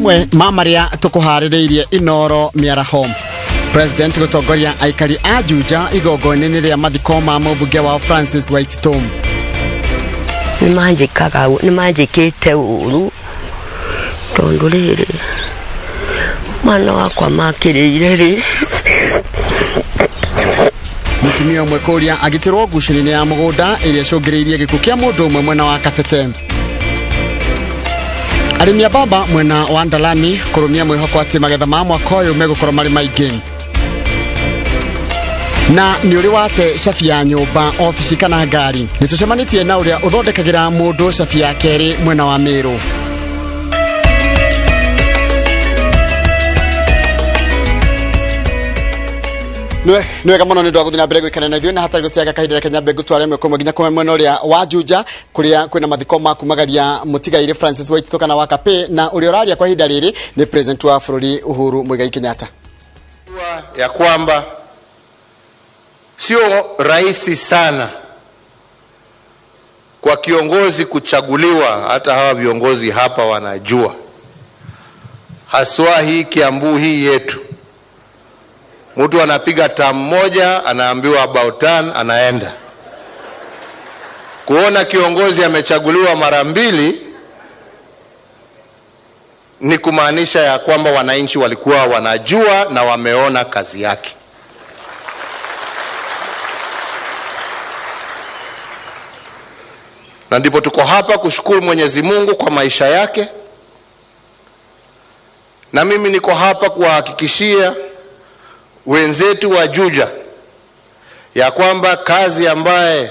Mamwe ma marĩa tũkũharĩrĩirie Inoro mĩaraho. President gũtongoria aikari a Juja igongona-inĩ rĩa mathiko ma mũmbunge wao Francis Waititũ. Nĩ manjĩkaga, nĩ manjĩkĩte ũru tondũ rĩrĩ, mwana wakwa makĩrĩire rĩ. Mũtumia ũmwe kũria agitĩrwo ngucanio-inĩ ya mũgũnda ĩrĩa ĩcũngĩrĩirie gĩkuũ kĩa mũndũ ũmwe mwena wa Kabete. Arĩmi a mbamba mwena wa Ndalani kũrũmia mwĩhoko atĩ magetha ma mwaka ũyũ megũkorwo marĩ maingĩ. Na nĩ ũrĩ wate cabi ya nyũmba, obici kana ngari? Nĩ tũcemanĩtie na ũrĩa ũthondekagĩra mũndũ cabi ya kerĩ mwena wa Mĩrũ. Nĩ wega mũno nĩ ũndũ wa gũthiĩ na mbere gũikara na ithuĩ na hatarĩ gũteanga kahinda, reke nyambe ngũtware ĩmwe kwa ĩmwe nginya kwa mwena ũrĩa wa Juja kũrĩa kwĩna mathiko ma kumagaria mũtigairĩ Francis Waititũ kana wa Kapĩ, na ũrĩa ũraria kwa ihinda rĩrĩ nĩ president wa bũrũri Uhuru Muigai Kenyatta. Ya kwamba sio rahisi sana kwa kiongozi kuchaguliwa. Hata hawa viongozi hapa wanajua, haswa hii Kiambu hii yetu, mtu anapiga term moja, anaambiwa about turn, anaenda. Kuona kiongozi amechaguliwa mara mbili ni kumaanisha ya kwamba wananchi walikuwa wanajua na wameona kazi yake. Na ndipo tuko hapa kushukuru Mwenyezi Mungu kwa maisha yake. Na mimi niko hapa kuwahakikishia wenzetu wa Juja ya kwamba kazi ambaye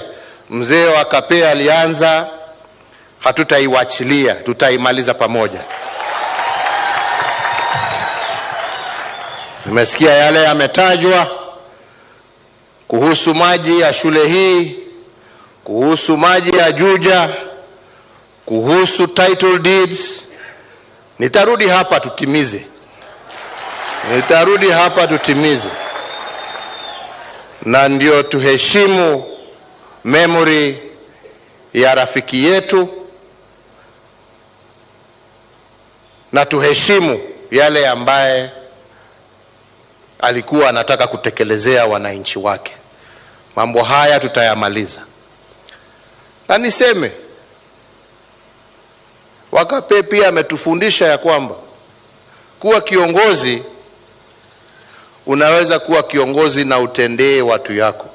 mzee wa Kapee alianza hatutaiwachilia, tutaimaliza pamoja. Nimesikia yale yametajwa kuhusu maji ya shule hii, kuhusu maji ya Juja, kuhusu title deeds. Nitarudi hapa tutimize. Nitarudi hapa tutimize. Na ndio tuheshimu memory ya rafiki yetu na tuheshimu yale ambaye alikuwa anataka kutekelezea wananchi wake. Mambo haya tutayamaliza. Na niseme Wakape pia ametufundisha ya kwamba kuwa kiongozi, unaweza kuwa kiongozi na utendee watu yako.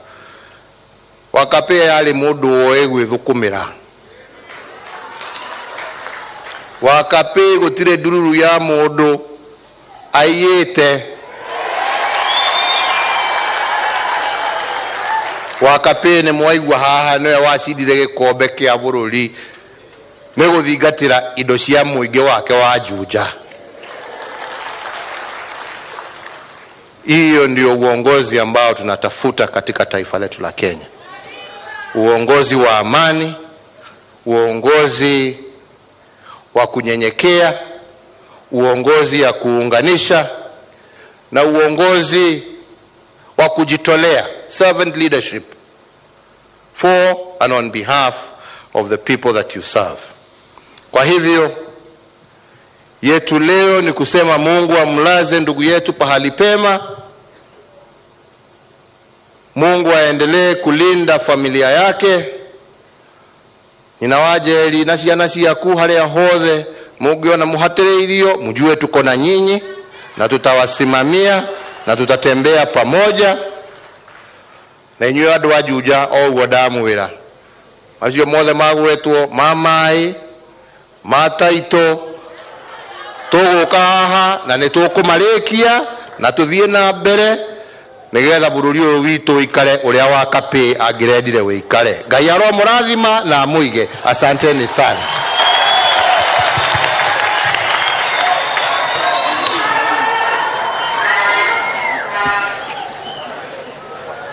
Wakape ali mundu woe gwithukumira. Wakape gutire ndururu ya mundu aiyite. Wakape ni mwaigua haha niwe wacindire gikombe kia bururi ni guthingatira indo cia muingi wake wa Juja. Hiyo ndio uongozi ambao tunatafuta katika taifa letu la Kenya. Uongozi wa amani, uongozi wa kunyenyekea, uongozi ya kuunganisha na uongozi wa kujitolea, servant leadership for and on behalf of the people that you serve. Kwa hivyo yetu leo ni kusema Mungu amlaze ndugu yetu pahali pema. Mungu aendelee kulinda familia yake. Ninawajeri na ciana ciaku haria hothe mungiona muhatĩrĩirio, mjue tuko na nyinyi na tutawasimamia na tutatembea pamoja. Na inyuĩ andũ a Juja o ũguo ndamwĩra, macio mothe magwetwo ma maĩ ma taito, tũgũka haha na nĩ tũkũmarĩkia na tũthiĩ na mbere nĩgetha bũrũri ũyũ witũ ũikare ũrĩa wa Kapĩ angĩrendire ũikare. Ngai aromũrathima na amũige. Asanteni sana.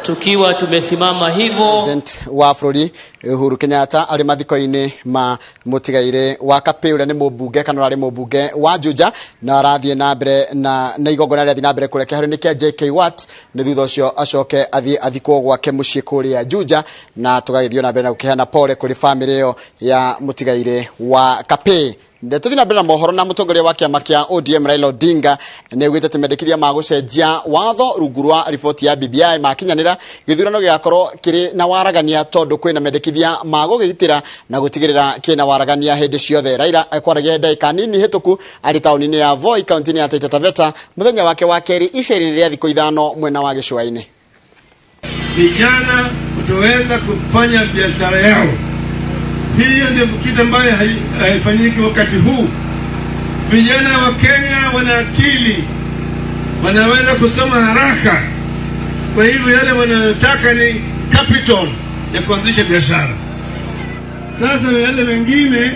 Tukiwa tumesimama hivyo, President wa bũrũri Uhuru Kenyatta arĩ mathiko-inĩ ma mũtigairĩ wa Kapĩ ũrĩa nĩ mũmbunge kana ũrarĩ mũmbunge wa Juja, na arathiĩ na mbere na igongona rĩrathiĩ na mbere kũrĩa kĩharo-inĩ kĩa JK Watt. Nĩ thutha ũcio acoke athiĩ athikwo gwake mũciĩ kũrĩa Juja, na tũgagĩthiĩ na mbere na gũkĩheana pole kũrĩ bamĩrĩ ĩyo ya mũtigairĩ wa Kapĩ. Tũthiĩ na mbere na mohoro na mũtongoria wa kĩama kĩa ODM Raila Odinga nĩ augĩte atĩ mendekithia ma gũcenjia watho rungu rwa riboti ya BBI makinyanĩra, gĩthurano gĩgakorwo kĩrĩ na waragania, tondũ kwĩna mendekithia ma gũgĩgitĩra na gũtigĩrĩra kĩna waragania hĩndĩ ciothe. Raila kwaragia ndagĩka nini hĩtũku arĩ taũni-inĩ ya Voi, kaunti-inĩ ya Taita Taveta, mũthenya wake wa kerĩ icera-inĩ rĩa thikũ 5 mwena wa gĩcũa-inĩ. Vijana kutoweza kufanya biashara yao. Hiyo ndio kitu ambayo haifanyiki wakati huu. Vijana wa Kenya wana akili, wanaweza kusoma haraka. Kwa hivyo yale wanayotaka ni capital ya kuanzisha biashara. Sasa wale wengine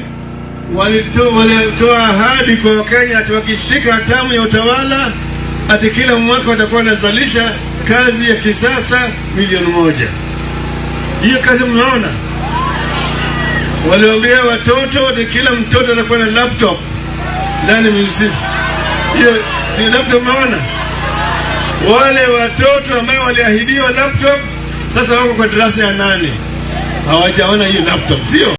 walitoa ahadi kwa Wakenya ati wakishika hatamu ya utawala, ati kila mwaka watakuwa wanazalisha kazi ya kisasa 1 milioni. Hiyo kazi mnaona? Waliambia watoto ati kila mtoto atakuwa na laptop ndani miezi 6. Hiyo ni laptop mnaona? Wale watoto ambao waliahidiwa laptop sasa wako kwa darasa ya 8, hawajaona hiyo laptop, sio?